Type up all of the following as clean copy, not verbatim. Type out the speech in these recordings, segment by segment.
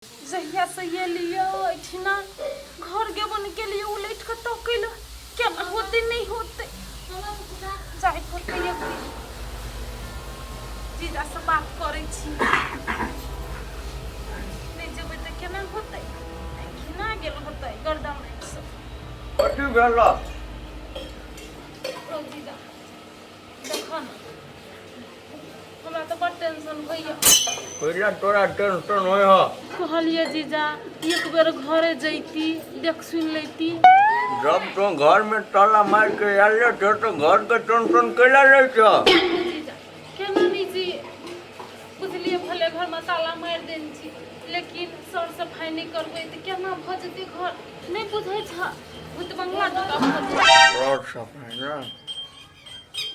जहियासँ एलियै एहिठिना घर गेबो नहि केलियै, उलटि कऽ तकै लए केना होतै नहि होतै। जाय पड़तै एक दिन, जीजासँ बात करै छी। नहि जेबै तऽ केना होतै? घिना गेल होतै गर्दन सँ। कथी भेल? हौ जीजा, देखऽ ने, हमरा तऽ बड़ टेंशन होइए। कैला तोरा टेंशन होइ ह? कहलियै जीजा, एक बेर घरे जैती, देख सुनि लैती। जब तू घर में ताला मार के आयल थे तो घर के टेंशन कैला लै छ? जीजा, केना नहि जी बुझलियै, भले घरमे ताला मारि देने छी, लेकिन सर सफाइ नहि करबै तऽ केना भऽ जेतै घर? नहि बुझै छ, भूत बंगला जकाँ भऽ जेतै। सर सफाइ ने?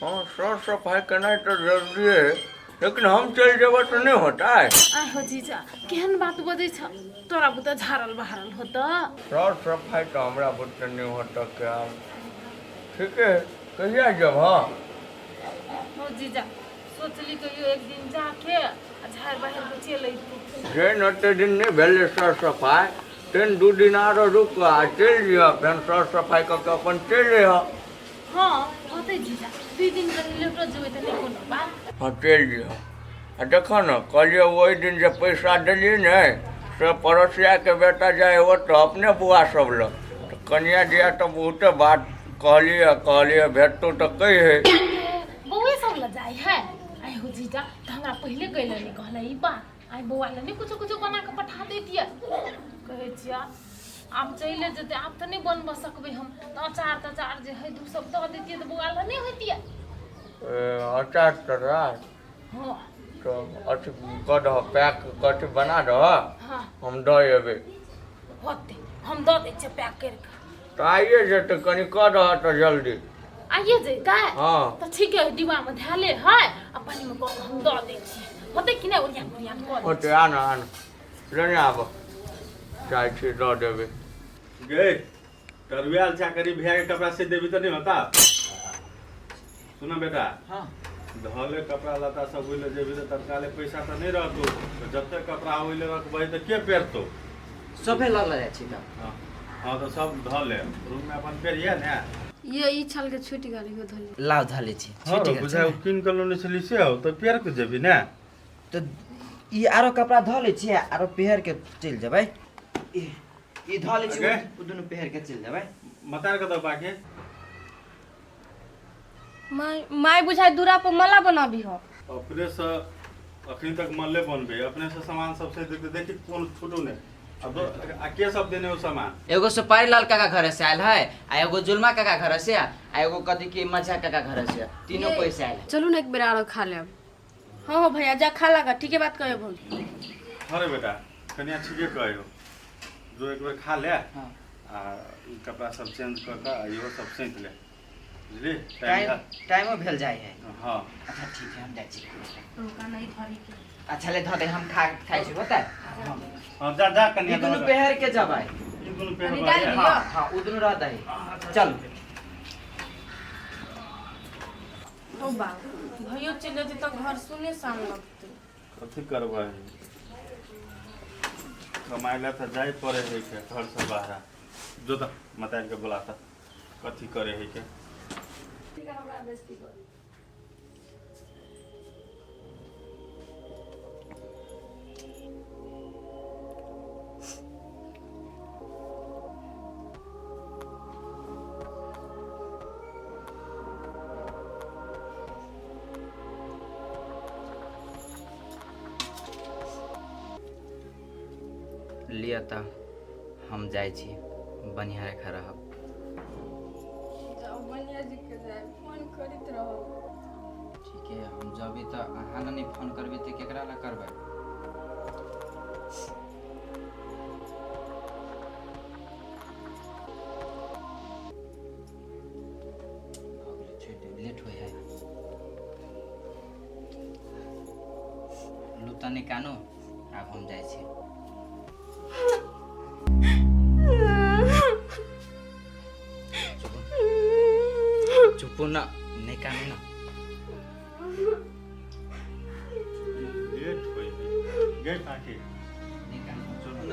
हाँ, सर सफाइ केनाइ तऽ जरूरी है, लेकिन हम चलि जेबै तऽ नहि होतै। आइ हो जीजा, केहन बात बजै छ? तोरा बुते झाड़ल बहारल होतऽ? सर सफाइ तऽ हमरा बुते नहि होतऽ कयल। ठीके, कहिया जेबह? हो जीजा, सोचली कहियो एक दिन जाके आ झाड़ि बहारि के चलि अयती। जेहन ओते दिन नहि भेलै सर सफाइ, तेहन 2 दिन आरो रुक आ चलि जइह, फेर सर सफाइ कऽ के अपन चलि अइह। हँ, होतै जीजा, 2 दिन कनि लेटो जेबै तऽ नहि कोनो बात। हँ, चलि जइह। आ देखऽ ने, कहलियै ओहि दिन जे पैसा देलियै ने, से पड़ोसियाके बेटा जाइ ओतऽ अपने बौआ सब लग, तऽ कनिया दिया तऽ बहुते बात कहलियै। कहलियै भेटतौ तऽ कहिहे। बौए सब लग जाइ है? आइ हो जीजा, तऽ हमरा पहिले कैले नहि कहले ई बात? आइ बौआ लए नहि कुछो कुछो बना कऽ पठा दैतियै। कहै छियै, आब चलि जेतै, आब तऽ नहि बनबऽ सकबै हम। तऽ अचार तचार जे हइ दू सब दऽ दैतियै तऽ बौआ लए नहि होइतियै? अचार तचार? हँ। तऽ अथी कऽ दह, पैक कथी बना दह। हँ। हम दऽ अयबै। होतै, हम दऽ दै छियै पैक करि कऽ। तऽ आइए जेतै, कनि कऽ दह तऽ जल्दी। आइए जैतै? हँ। तऽ ठीके हइ, डिब्बामे धैले हइ आ पानिमे कऽ कऽ हम दऽ दै छियै। होतै कि नहि? ओरियान ओरियान कऽ दै। होतै, आन आन, लेने आबऽ, जाइ छी दऽ देबै। गे तरुआल चा करी, भैया के कपड़ा से देबी तऽ नहीं होता। सुना बेटा। हाँ। धले कपड़ा लत्ता सब ओहि ले जेबी तऽ तत्काले पैसा तऽ नहीं रहतो, तऽ जते कपड़ा ओहि ले रखबही तऽ के पेरतो? सभे लऽ लऽ जाइ छी तऽ। हाँ हाँ, तऽ सब धऽ ले, रूम में अपन पेरिहे ने। ये ई छल के छूटि गेल, इहो धली। लाउ, धऽ लै छी। हाँ। छुटि गेल। बुझाइ छै। कीन कऽ लेने छली से हौ, तऽ पेर के जेबी ने। तऽ ई आरो कपड़ा धऽ लै छियै, आरो पहिर के चलि जेबै। ई ई धऽ लै छी। अगे। ओ दुनू पहिर के चलि जेबै। मतार के दऽ बाकी। माय माय, बुझाइ दूरा पर मला बनाबी हो। अपने से अखन तक मल्ले बनबे, अपने से सामान सब से देखी देखी, कोन छूटू ने। अब आ के सब देने हो सामान? एगो सुपारी लाल काका घरे से आयल है, आ एगो जुलमा काका घरे से, आ एगो कथी के मझा काका घरे से, तीनों कोई से आयल है। चलू ने, एक बेर आरो खा लेब। हाँ हो भैया, जा खा लगा। ठीके बात कहे भौजी। अरे बेटा, कनिया ठीके कहे हो, जो एक बेर खा ले। हाँ। आ ई कपड़ा सब चेंज कऽ कऽ आ इहो सब सैंत ले, बुझली? टाइम। टाइम टाइमो भेल जाइ है। हाँ। अच्छा, ठीक है, हम जाइ छी। रुका नहीं, धरी के। अच्छा, ले धऽ दे, हम खा खाइ छी, होतै? हाँ, जा जा कनिया। ई दुनू पहिर के जबै। ई दुनू पेहर। निकालि दियौ। हाँ हाँ, ओ दुनू रहतै, चल। ओ बा, भैयो चलि जेतै तऽ घर सुने सान लगतै। कथी करबै, कमाइ लए तऽ जाय पड़े है के घर से बाहर। जो तऽ मताइन के बोला तऽ कथी करे है के। लिअ तऽ हम जाइ छी, बढ़िआँ रेखा रहब। जाउ, बनिया जी के जाय फोन करैत रहब। ठीके है, हम जबी तऽ अहाँ ने नहि फोन करबै तऽ केकरा लए करबै? भऽ गेलै, छोड़ि दियौ, लेट होइ है। लू तऽ नहि कानू, आब हम जाइ छी। चुपू न, नहि कानू न। लेट होइ है गे काकी। नहि कानू। चलू।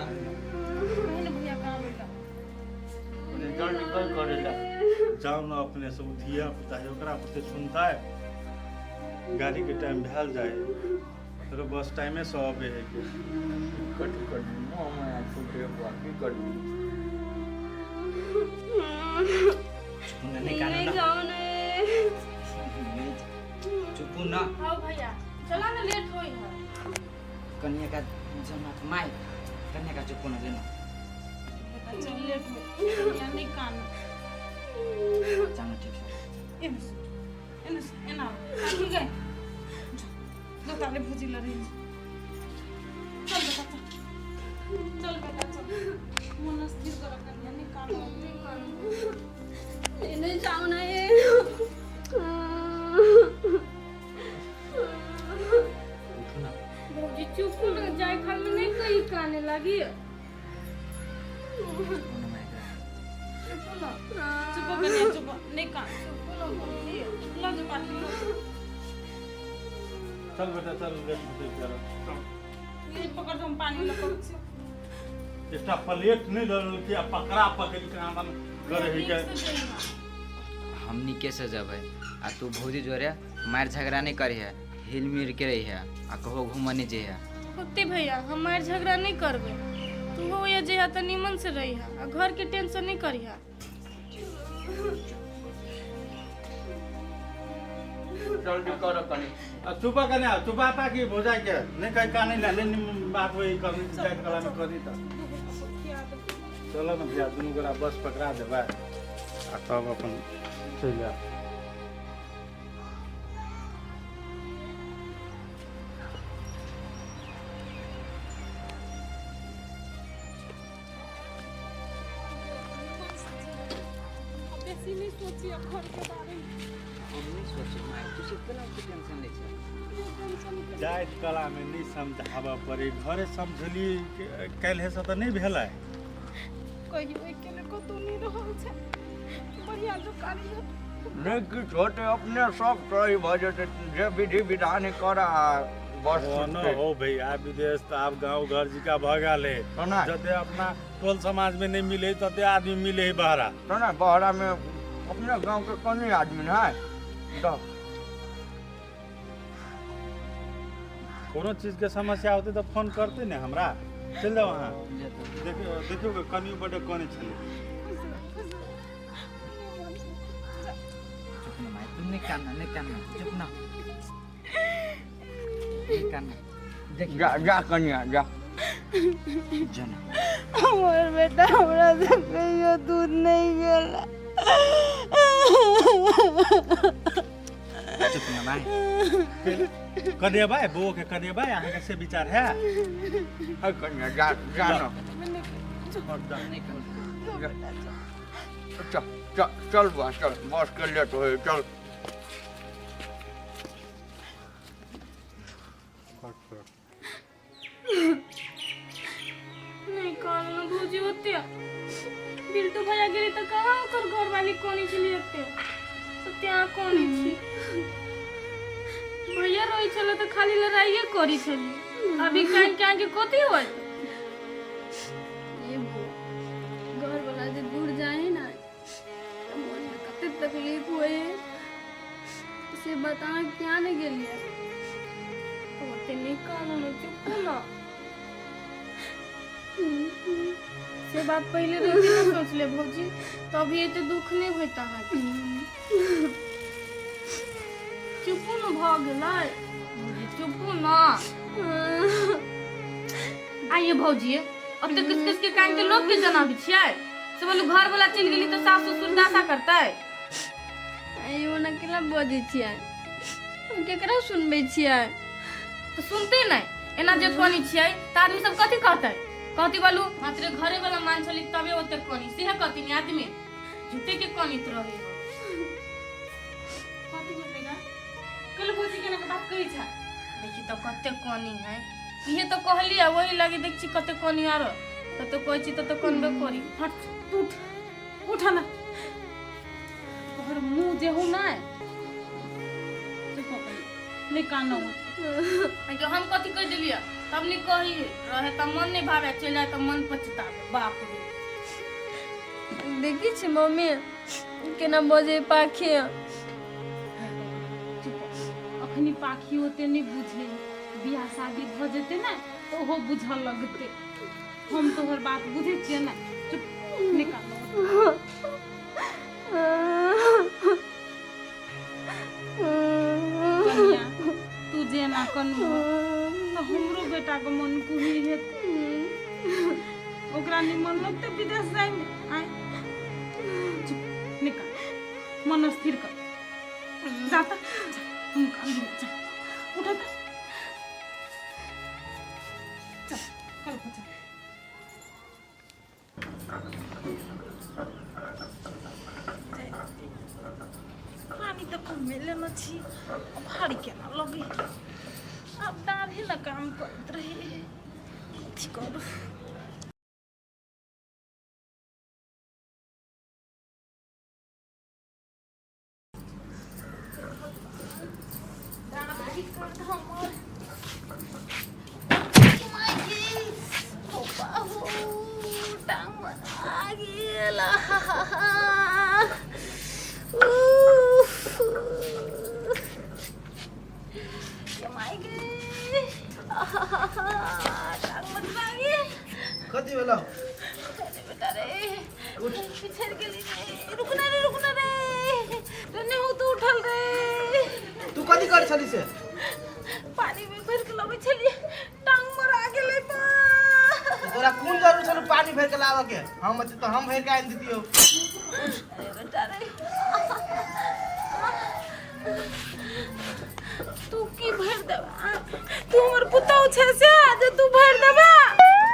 जाउ ने अपने से ओ धिया पुता है ओकरा बुते सुनतै। गाड़ी के टाइम भेल जाए फेरो बस टाइमे से अबे है के। कथी करबी मोह माया छूटे बुआ की करबी। नहीं कानू नहीं ना। जाओ ने। चुपू ना। आओ भैया चला ना, लेट होई है। कन्या का जमा माय कन्या का चुपू ना लेना। बेटा चल लेट हो या नहीं कान। जानो ठीक से। एने सुन, एने सुन, एना आओ। काकी गए दो ताले भुजी ल रही। चल बेटा चल, चल बेटा चल, मन स्थिर कर कन्या नहीं कान। नहीं जाओ ना ये। उठू ना। भौजी चुप ना, जाए खाल में नहीं कहीं काने लगी। चुपू ना माय। चुप ना। चुप कन्या चुप, नहीं कान। चुप ना भौजी। ल जो पानी लो। चल बेटा चल, लेट होतै चल। ये पकड़ दो, हम पानी ल करू छी। एकटा प्लेट नहि लऽ लेलकै आ पकड़ा पकड़ि के आमन करे है के। नीक से देना। हमनी कैसे जबै आ तू भौजी जोरे मार झगड़ा नहीं करी है, हिल मिल के रही है आ कहो घूमऽ नहीं जइहे। होते भैया हमार झगड़ा नहीं करबे, तू हो या जे त निमन से रही है आ घर के टेंशन नहीं करिहा। जल्दी कर कनी। आ चुपा कने आ चुपा पाकि भौजाइ के नहि कहीं कानै ला नहि बात वही करनी जाइत कला में करी त। चलो ने भैया दुनू गोरा बस पकड़ा देबै आ तब अपन चलि आयब। बेसी नहीं सोचिए घर के बारे में। हम नहीं सोचे माय, तू सब केना ओते टेंशन लै छै। जाइत कला में नहि समझाबऽ पड़े, घरे समझली काल्हि से तऽ नहि भेलै। कहियो अकेले कतौ नहीं रहल छै, बढ़िया जो कार्य नहि किछु होतै अपने सब सही भऽ जेतै, जे विधि विधान कर आ बस। ओ न हो भैया विदेश तऽ आब गाँव घर जिका भऽ गेल है। तो ना। जते अपना टोल समाज में नहीं मिले तते आदमी मिले है बहरा। तो ना बहरा में अपने गाँव के कनी आदमी है दऽ। कोनो चीज के समस्या होते तऽ फोन करते ने हमरा, चलि जाउ अहाँ। देखियौ देखियौ कनियो बड्ड कनै छलै। चुप ना माय, तू नहीं कानना नहीं कानना, चुप ना नहीं कानना। देखी जा जा कनिया जा। जाना। हमर बेटा हमरा से कहियो दूध नहीं गेला। चुप ना माय। कनेबै बौओ के कनेबै, अहाँके से विचार है? है कनिया जा जा न। नहीं कानना। चल चल चल बुआ चल, बस के लेट होय चल। नहीं कानू भौजी होते बिल्टू भैया गेली तऽ कहाँ ओकर घरवाली कोनी छली ओते तो त्या कोनी छी। भैया रोई छले तऽ खाली लड़ाइए करी छली, अभी कान के के कथी होत। ये बो घर वाला जे दूर जाए ना तो मन में कते तकलीफ होए से बता क्या नहीं गेलिए। ओते नहीं कानू न, चुप ना। से बात पहले रहती ना सोच ले भौजी, तो अभी एते दुख नहीं होता है। चुपू न भऽ गेलै भौजी, चुपू न। आइए भौजी ओते किस किस के कान के लोग के जनाबै छियै से बोलू घर वाला चलि गेली तऽ सास ससुर दासा करतै। आइयो ओना केना बजै छियै, हम केकरा सुनबै छियै? तऽ सुनते नहि, एना जे कोनी छियै तऽ आदमी सब कथी कहतै? कहती बोलू मात्र घरे वाला मान छली तबे ओते कोनी सेहे कहती नि आदमी झूठे के कोनी रही। कथी बोलले कल भौजी केना के बात करै छै? देखी तऽ कते कोनी है, इहे तऽ कहली आ वही लागी देख छी कते कोनी आरो तते कहै छी तते कोनबे करी। हट तू उठ उठ ना, तोहर मुँह जे हो ना। चुप हो कनी, नहीं कानो। कि हम कथी कह देलियै तब नहीं कही रहे तऽ मन नहीं भावे, चलि जाए तऽ मन पछतावे। बाप रे देखै छी मम्मी केना बजै पाखी। चुप, अखनी पाखी ओते नहि बुझे, बियाह शादी भऽ जेतै ने तऽ ओहो बुझऽ लगतै। हम तोहर बात बुझै छियै ने, चुप, निकाल। कनिया, तू जेना कनबो तऽ हमरो बेटाके मन कुही हेतै, ओकरा निमन लगतै विदेश जाइमे? आँय, चुप, निकाल, मन स्थिर कर। जा तऽ जा, निकाल, जा, उठ तऽ, चल कल पर चल। पानी तऽ कमे लेने छी, भारी केना लगे आब? दाढ़ी ने काम करैत रहे, कथी करू? दाढ़ी कर हमर टांग आ गेल। माय गे, टांग मचरा गेल। कथी भेलौ? अरे बेटा रे, पिछड़ गेली रे। रुकना रे, रुकना रे रे, नहीं हो तू उठल रे। तू कथी कर छली से? पानी में भर के लबै छलियै, टांग मरा गेलै बा। तोरा कोन जरूर छलौ पानी भरि के लाबऽ के? हम अछि तऽ हम भरि के आनि दितियौ। अरे बेटा रे, तू की भरि देबा? तू हमर पुतहु छै से जे तू भरि देबा?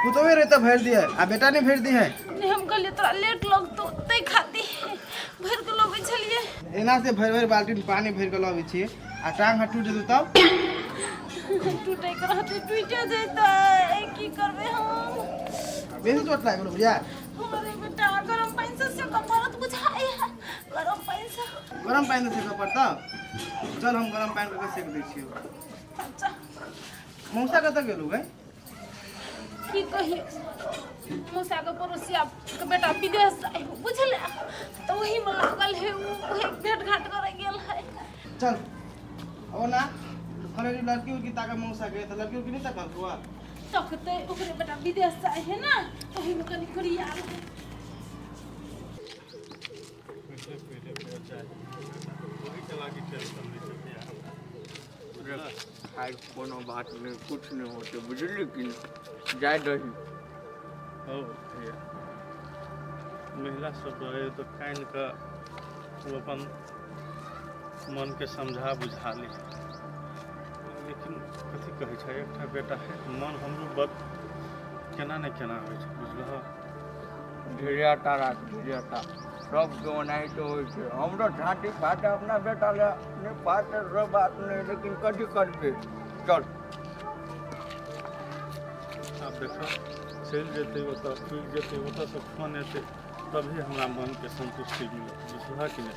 पुतोहे रहे तऽ भरि दिहे आ बेटा नहि भरि दिहे? नहीं, हम कहलियै तोरा लेट लगतौ, तै खातिर भरि के लबै छलियै। एना से भरि भरि बाल्टीन पानी भरि के लबै छी आ टांग हाथ टूटि जेतौ तब? टूटै के रहतै टूटे जैतै, की करबै हम? बेसी चोट लागि गेलौ बुझा। अरे बेटा, गरम पानि से सेकऽ पड़त बुझाइ है, गरम पानि से। गरम पानि से सेकऽ पड़तौ? चल, हम गरम पानि कऽ के सेक दै छियौ। अच्छा। मौसा कतऽ गेलौ गै? की कहियो, मौसा के पड़ोसिया के बेटा विदेश जाइ हो, बुझले? तऽ ओही में लागल है उ, उहे भेंट घाट करे गेल है। चल, ओना कहले रही लड़की उड़की ताके मौसा के, तऽ लड़की उड़की नहि तकलकौ? तकते, ओकरे बेटा विदेश जाइ है ना, ओही में कनि कुरिया है। पहिले पहिले बेर जाइ, ओहिके लागि टेंशन नहि छै भैया हमरा। खाइ कोनो बात नहि, कुछ नहि होतै, बुझली कि नहि? जाय दही। हौ भैया, महिला सब रहे तऽ कानि कऽ ओ अपन मनके समझा बुझा ली, लेकिन कथी कहै छै, एकटा बेटा है, मन हमरो बड़ केना ने केना होइ छै, बुझलह? धीरेटा राख, धीरेटा। सबके ओनाहिते होइ छै। हमरो छाती फाटे अपना बेटा लए, नहि फाटे से बात नहि, लेकिन कथी करबै? चल। आब देखऽ, चलि जेतै ओतऽ, पुगि जेतै, ओतऽसँ फोन एतै तभी हमरा मनके सन्तुष्टि मिलत, बुझलह कि नहि?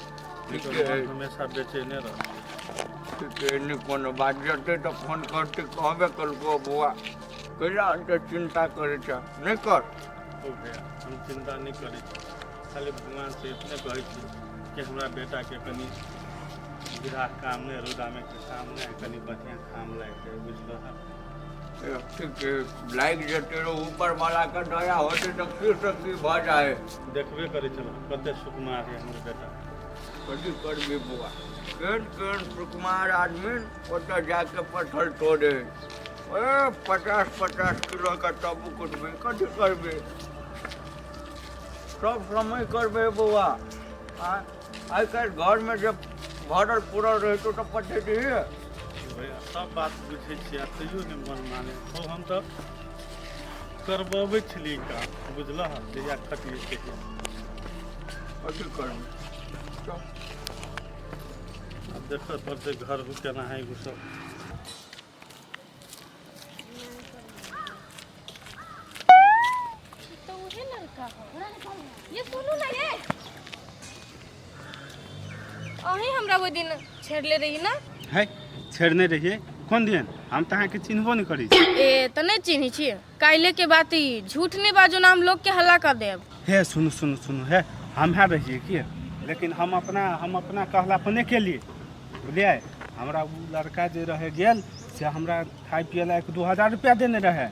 नहि तऽ ठीके मन है। हमेशा बेचैने रहत। ठीके, नहि कोनो बात, जेतै तऽ फोन करतै, कहबे केलको। बौआ, कैला एते चिन्ता करै छ? नहि कर। ओ भैया, हम चिन्ता नहि करै छी, खाली भगवानसँ इतने कहै छी कि हमरा बेटाके कनि गिराह काम नहि, रौदामे के काम नहि, कनि बढ़िआँ काम लागि जाय, बुझलह? ठीक है, लागि जेतै रो, ऊपर वाला के दया होतै तऽ की से की भऽ जाइ। देखबे करै छलहुँ कते सुकुमार है हमर बेटा। कथी करबी बौआ, केहन केहन सुकुमार आदमी ओतऽ जाके पत्थर तोड़े, ए 50-50 किलो के टबुक उठबै। कथी करबै? सब समय करबै बौआ। आइ काल्हि घरमे जे भरल पुरल रहितौ तऽ पठेतही। भैया, सब बात बुझै छियै आ तैयो नहि मन माने हो। हम तऽ करबबै छलियै काम, बुझलह, जहिया खटियै तहिया। कथी करबै? चल। आब देखऽ पड़तै घर हु केना है ओ सब। तो उहे लड़का हो। ये सुनू ना, ये अहीं हमरा ओहि दिन छेड़ले रही ना? है, छेड़ने रहियै कोन दिन? हम तऽ अहाँके चिन्हबो नहि करै छी। ए, तऽ नहि चिन्है छियै? काल्हि के बात ई, झूठ नहि बाजू ना, हम लोग के हल्ला कर देब। हे सुनू सुनू सुनू, हे हम है रहियै की? लेकिन हम अपना कहला पर नहि केलियै, बुझलियै? हमरा ओ लड़का जे रहै गेल से हमरा खाइ पियै लए 1-2 हजार रुपया देने रहै,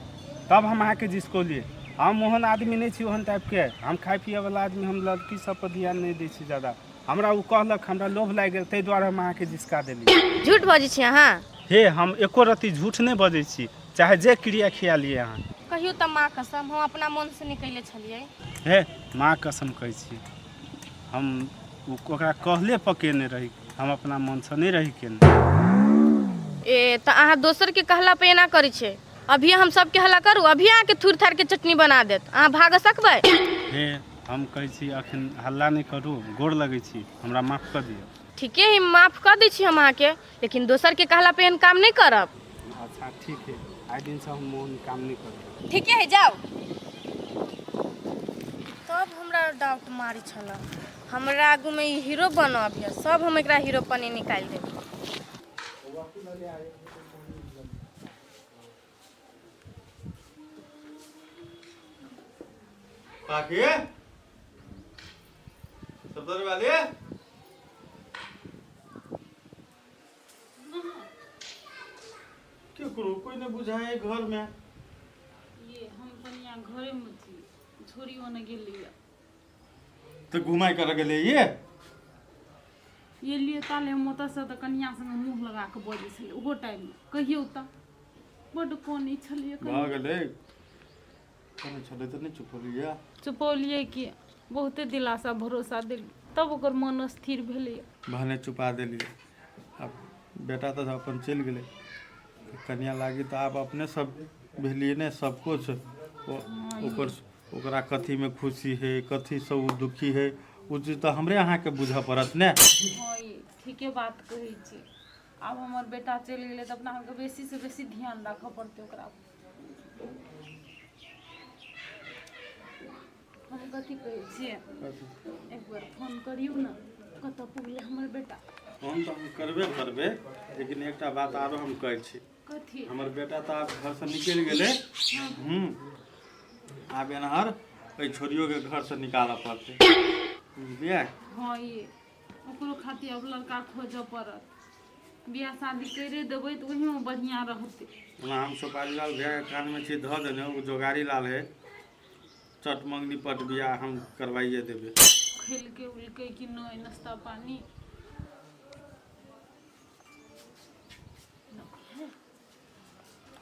तब हम अहाँके जिसकौलियै। हम ओहन आदमी नहि छी, ओहन टाइपके। हम खाइ पियैवला आदमी, हम लड़की सब पर ध्यान नहि दै छी ज्यादा। हमरा ओ कहलक, हमरा लोभ लागि गेल, ताहि दुआरे हम अहाँके जिसका देलियै। झूठ बजै छी अहाँ। हे, हम एको रत्ती झूठ नहि बजै छी, चाहे जे क्रिया खिया लिए अहाँ। कहियौ तऽ माँ कसम, हम अपना मोनसँ निकले छलियै। हे, माँ कसम कहै छी, हम ओकरा कहले पर केने रही, हम अपना मनसँ नहि रही केने। ए, तऽ अहाँ दोसरके कहला पर एना करै छियै? अभी हम सबके हल्ला करू, अभी अहाँके थुरि थारि के चटनी बना देत। अहाँ भाग सकबै? हे, हम कहै छी अखन हल्ला नहि करू, गोर लगै छी, हमरा माफ कऽ दिअ। ठीके है, माफ कऽ दै छी हम अहाँके, लेकिन दोसरके कहला पर एहन काम नहि करब। अच्छा, ठीक है, आइ दिनसँ हम ओहन काम नहि करब। ठीके है, जाउ। तब हमरा डाउट मारै छल, हमरा आगूमे ई हीरो बनब अभी सब, हम एकरा हीरो पनी निकालि देब। काकी, सप्तरी वाली केकरो कोई नहीं बुझाए घर में। ये हम कनिया घरे में छी, छोरी ओने गेली। तो घुमाई कर गेले ये? ये लिए ताले हम ओतऽसँ तऽ कनिया संगे मुँह लगा कऽ बजै छलै ओहो टाइममे। कहियौ तऽ, बड्ड कनै छलियै। भऽ गेलै, कनै छलै तऽ नहि चुपौलियै? चुपौलियै कि, बहुते दिलासा भरोसा देलियै, तब ओकर मन स्थिर भेलैए। भने चुपा देलियै। आब बेटा तऽ अपन चलि गेलै, कनिया लागी तऽ आब अपने सब भेलियै ने सब कुछ। ओकर ओकरा कथीमे खुशी है, कथीसँ ओ दुखी है, ओ चीज तऽ हमरे अहाँके बुझऽ पड़त ने। हँ, ई ठीके बात कहै छी। आब हमर बेटा चलि गेलै तऽ अपना आरके बेसीसँ बेसी ध्यान राखऽ पड़तै ओकरा। हम कथी कहै छियै, एक बेर फोन करियौ ने, कतऽ पुगलै हमर बेटा। फोन तऽ हम करबे करबै, लेकिन एकटा बात आरो हम कहै छी। कथी? हमर बेटा तऽ आब घरसँ निकलि गेलै। आब एनहर एहि छोरियोके घरसँ निकालऽ पड़तै, बुझलियै? हँ, ई ओकरो खातिर आब लड़का खोजऽ पड़त। बियाह शादी करि देबै तऽ ओहिमे बढ़िआँ रहतै। ओना हम सुपारी लाल भैयाके कानमे छी धऽ देने, ओ जोगारी लाल है, चट मंगनी पट बियाह हम करवाइए देबै। खेलकै उलकै कि नहि नाश्ता पानी?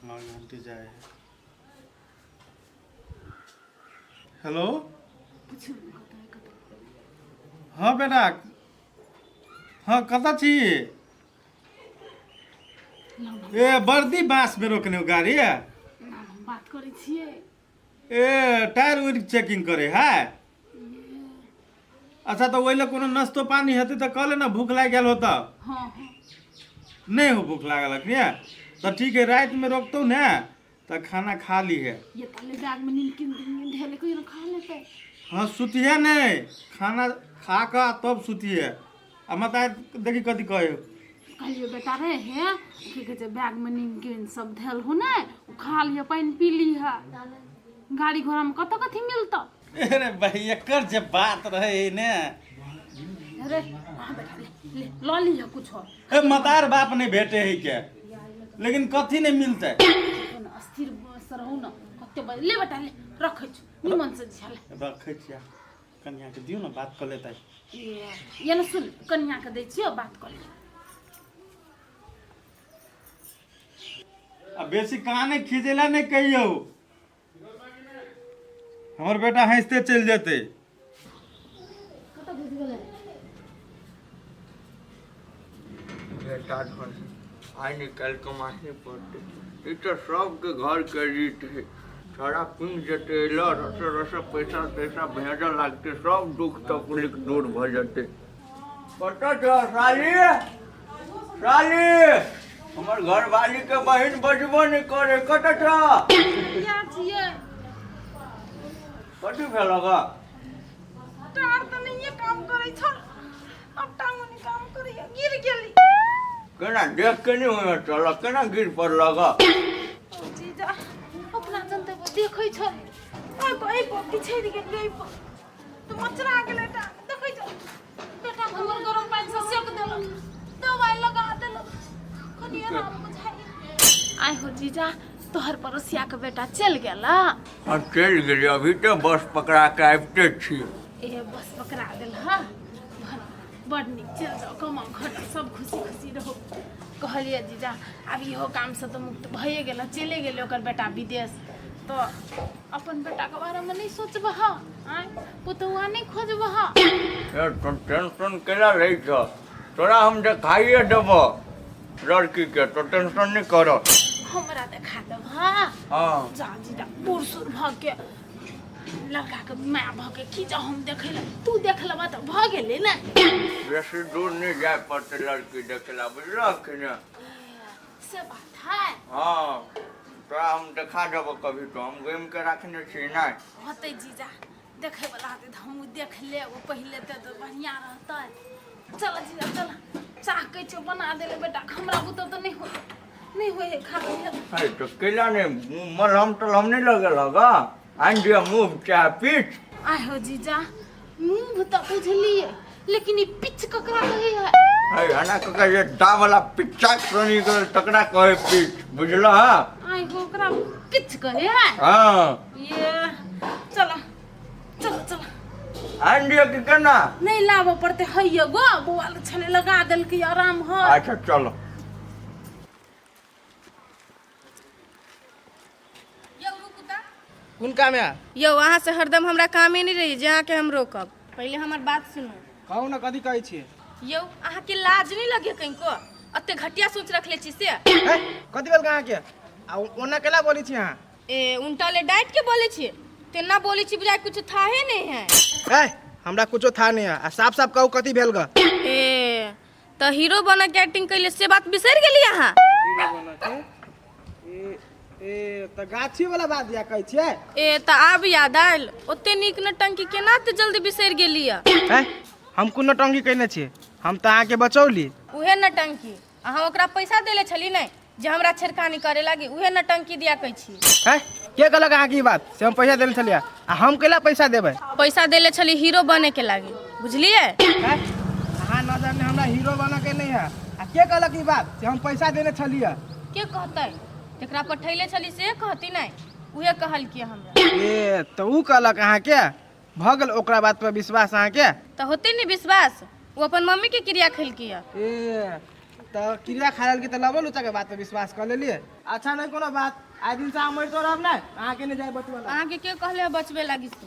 हाँ, घंटी जाए है। हेलो। पूछू ने कतऽ है, कतऽ। हाँ बेटा, हाँ, कतऽ छी? ए, बर्दी बाँसमे रोकने हो गाड़ी? ना, हम बात करै छियै। ए, टायर उयर चेकिंग करे है। अच्छा, तऽ ओहि लए कोनो नाश्तो पानी हेतै तऽ कह ले ने, भूख लागि गेल होतऽ। हँ। नहि हो, भूख लागल अखनी तऽ ठीक है, रातिमे रोकतौ ने तऽ खाना खा लीहे। ये ताले बैग में नीमकीन धेले कोई ना खा लेतै। हाँ, सुतिहे नहि, खाना खा कऽ तब सुतिहे। आ मत देखी कथी कहे। कहलियै बेटा रे, हे की कहै छै, बैग में नीमकीन सब धैल हो ने, ओ खा लिह, पानि पी लिह, गाड़ी घोड़ा में कतऽ कथी मिलतौ। अरे भाई, एकर जे बात रहे ने। अरे हाँ बेटा, ले ले लऽ लिह कुछो। ए, मतार बाप नहीं भेटे है के, लेकिन कथी नहीं मिलते। स्थिर से रहू ने, कते बजे ले बेटा, ले रखै छु, निमन से झेल। रखै छियै, कनिया के दियौ ने, बात कऽ लेतै। ये ये ने सुन, कनिया के दै छियो, बात कऽ ले। आ बेसी काने खींचेला नहीं कहियौ, हमर बेटा हंसते चलि जेतै। कतऽ घुसि गेलै? बेटा धन आइ निकालि कमाही पड़तै। ई तऽ सबके घरके रीत है। सारा पुनि जेतै, एलऽ रसे रसे पैसा तैसा भेजऽ लागतै, सब दुख तकलीफ दूर भऽ जेतै। कतऽ छह साली? साली, हमर घरवाली के बहिन बजबो नहि करे, कतऽ छह? किया छियै? कथी भेल ग? टार तऽ नहिये काम करै छल, आब टांगो नहि काम करैया, गिर गेली। केना देख के नहि होइमे चलऽ, केना गिर पड़ल ग? ओ जीजा, अपना जनते देखै छल, ओहि पर एहि पर पिछड़ि गेली, एहि पर तऽ मचरा गेलै टांग। देखै छल। दवाई लगा देलक, कनी आराम बुझाइ। आइ हो जीजा, तोहर पड़ोसिया के बेटा चलि गेला? हम चलि गेलियै, अभी तऽ बस पकड़ा के आबिते छी। ए, बस पकड़ा देल? हँ, बड़ नीक। चलि जाउ, कमाउ घर, सब खुशी खुशी रहू। कहलियै जीजा, आब इहो कामसँ तऽ मुक्त भइए गेल, चलि गेलै ओकर बेटा विदेश, तऽ अपन बेटाके बारेमे नहि सोचबह? आँय, पुतहुआ नहि खोजबह? ए, तू टेंशन केला लै छह? तोरा हम देखाइए देबह लड़कीके, तो टेंशन नहि कर। हमरा देखा देबह? हँ। जा जीजा, बूढ़ सूढ़ भऽ के, लड़काके माय भऽ के की जाउ हम देखै लए? तू देख लेबह तऽ भऽ गेलै ने। बेसी दूर नहि जाय पड़तै लड़की देखै लए, बुझलह कि ने? से बात है। हँ, तोरा हम देखा देबह कभी, तो हम घुमि के रखने छी नहि। होतै जीजा, देखै वाला होतै तऽ हमहूँ देख लेब पहिले, तऽ बढ़िआँ रहतै। चल जीजा, चल। चाह कहै छियौ बना देले बेटा, हमरा बुते तऽ नहि होइ, नहि होइ है खा ले। अरे, तो कैला नहि मलहम तलहम नहि लगल हगा? आनि दिअ मुँह चाह पीच। आय हो जीजा, मुँह तऽ बुझलियै, लेकिन ई पिच ककरा कहै है? अरे, हना कका जे दा वाला पिच्चा सोनी के तकरा कहे पीच, बुझलह? आय हो, ओकरा पिच कहै है? हाँ। ये चल चल चल। आनि दिअ कि केना? नहीं लाबऽ पड़तै, हैया गो बौआ लग छलै, लगा देलकै, आराम है। अच्छा, चलो। यौ, रुकू तऽ। कोन काम है? यौ, अहाँ से हरदम हमरा कामे नहि रही जे अहाँके हम रोकब। पहिले हमर बात सुनू। कहू ने, कथी कहै छियै? यौ, अहाँके लाज नहि लगे कनिको? एते घटिया सोच रखले छी से? हे, कथी भेल अहाँके? आ ओना केला बोलै छी अहाँ? ए, उनटा ले डांट के बोले छी, तेना बोले छी बुझाय कुछ थाहे नहीं है। ए, हमरा कुछो था नहीं है, आ साफ साफ कहू कथी भेल ग? ए, तऽ हीरो बन के एक्टिंग कैले, से बात बिसरि गेली अहाँ? हीरो बना के? ए ए, तऽ गाछी वाला बात या कहै छियै? ए, तऽ आब याद आयल? ओते नीक नौटंकी केना एते जल्दी बिसरि गेली? ए, हम कोन नौटंकी कयने छियै? हम तऽ अहाँके बचौली। उहे नौटंकी। अहाँ ओकरा पैसा देले छली नहि जे हमरा छेड़खानी करे लागी? उहे नौटंकी दिया कहै छी। ए, के कहलक अहाँके ई बात से हम पैसा देने छलियै? आ हम कैला पैसा देबै? पैसा देले छली हीरो बने के लागी, बुझलियै? ए, अहाँ नजर में हमरा हीरो बना के नहीं है। आ के कहलक ई बात से हम पैसा देने छलियै? के कहतै? जकरा पठैले छली से कहती नहि, उहे कहलकै हमरा। ए, तऽ ऊ कहलक अहाँके? भऽ गेल ओकरा बात पर विश्वास अहाँके? तऽ होतै ने विश्वास, ओ अपन मम्मी के क्रिया खेलकी है। ए, तऽ क्रिया खा लेलकै तऽ लबो लुचा के बात पर विश्वास कऽ लेलियै। अच्छा, नहि कोनो बात, आइ दिन से अहाँ मरितो रहब नहि, अहाँके नहि जाय बचबै। अहाँके के कहले है बचबे लागी से?